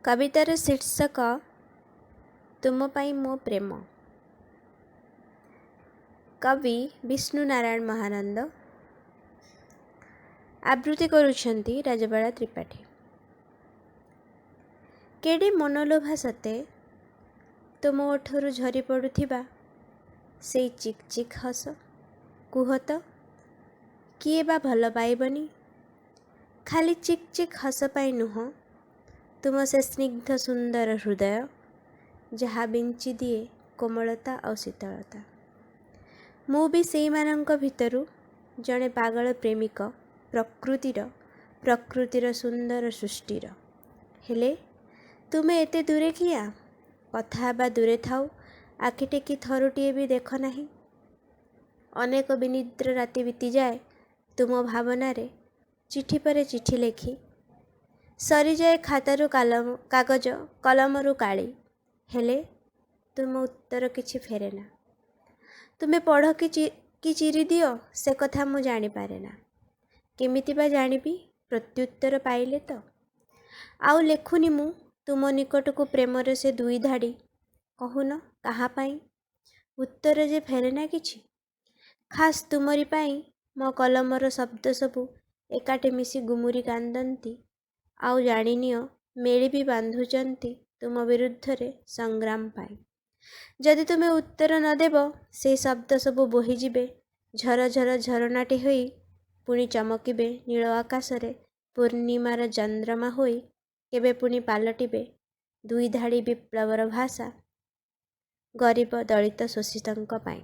କବିତାର ଶୀର୍ଷକ ତୁମ ପାଇଁ ମୋ ପ୍ରେମ। କବି ବିଷ୍ଣୁ ନାରାୟଣ ମହାନନ୍ଦ। ଆବୃତ୍ତି କରୁଛନ୍ତି ରାଜବାଳା ତ୍ରିପାଠୀ। କେଡ଼େ ମନଲୋଭା ସତେ ତୁମ ଓଠରୁ ଝରି ପଡ଼ୁଥିବା ସେଇ ଚିକ୍ ଚିକ୍ ହସ। କୁହ ତ, କିଏ ବା ଭଲ ପାଇବନି? ଖାଲି ଚିକ୍ ଚିକ୍ ହସ ପାଇଁ ନୁହଁ, ତୁମ ସେ ସ୍ନିଗ୍ଧ ସୁନ୍ଦର ହୃଦୟ, ଯାହା ବିଞ୍ଚି ଦିଏ କୋମଳତା ଆଉ ଶୀତଳତା। ମୁଁ ବି ସେଇମାନଙ୍କ ଭିତରୁ ଜଣେ ପାଗଳ ପ୍ରେମିକ ପ୍ରକୃତିର, ପ୍ରକୃତିର ସୁନ୍ଦର ସୃଷ୍ଟିର। ହେଲେ ତୁମେ ଏତେ ଦୂରେ କିଆଁ? କଥା ହେବା ଦୂରେ ଥାଉ, ଆଖି ଟେକି ଥରୁଟିଏ ବି ଦେଖ ନାହିଁ। ଅନେକ ବିନିଦ୍ର ରାତି ବିତିଯାଏ ତୁମ ଭାବନାରେ ଚିଠି ପରେ ଚିଠି ଲେଖି। ସରିଯାଏ ଖାତାରୁ କାଗଜ, କଲମରୁ କାଳି, ହେଲେ ତୁମ ଉତ୍ତର କିଛି ଫେରେନା। ତୁମେ ପଢ଼ କି ଚିରିଦିଅ, ସେ କଥା ମୁଁ ଜାଣିପାରେନା। କେମିତି ବା ଜାଣିବି? ପ୍ରତ୍ୟୁତ୍ତର ପାଇଲେ ତ। ଆଉ ଲେଖୁନି ମୁଁ ତୁମ ନିକଟକୁ ପ୍ରେମର ସେ ଦୁଇ ଧାଡ଼ି। କହୁନ, କାହା ପାଇଁ? ଉତ୍ତର ଯେ ଫେରେନା କିଛି। ଖାସ୍ ତୁମରି ପାଇଁ ମୋ କଲମର ଶବ୍ଦ ସବୁ ଏକାଠି ମିଶି ଗୁମୁରି କାନ୍ଦନ୍ତି, ଆଉ ଜାଣିନିଅ, ମେଳି ବି ବାନ୍ଧୁଛନ୍ତି ତୁମ ବିରୁଦ୍ଧରେ ସଂଗ୍ରାମ ପାଇଁ। ଯଦି ତୁମେ ଉତ୍ତର ନ ଦେବ, ସେଇ ଶବ୍ଦ ସବୁ ବୋହିଯିବେ ଝର ଝର ଝରଣାଟି ହୋଇ, ପୁଣି ଚମକିବେ ନୀଳ ଆକାଶରେ ପୂର୍ଣ୍ଣିମାର ଚନ୍ଦ୍ରମା ହୋଇ, କେବେ ପୁଣି ପାଲଟିବେ ଦୁଇ ଧାଡ଼ି ବିପ୍ଳବର ଭାଷା ଗରିବ ଦଳିତ ଶୋଷିତଙ୍କ ପାଇଁ।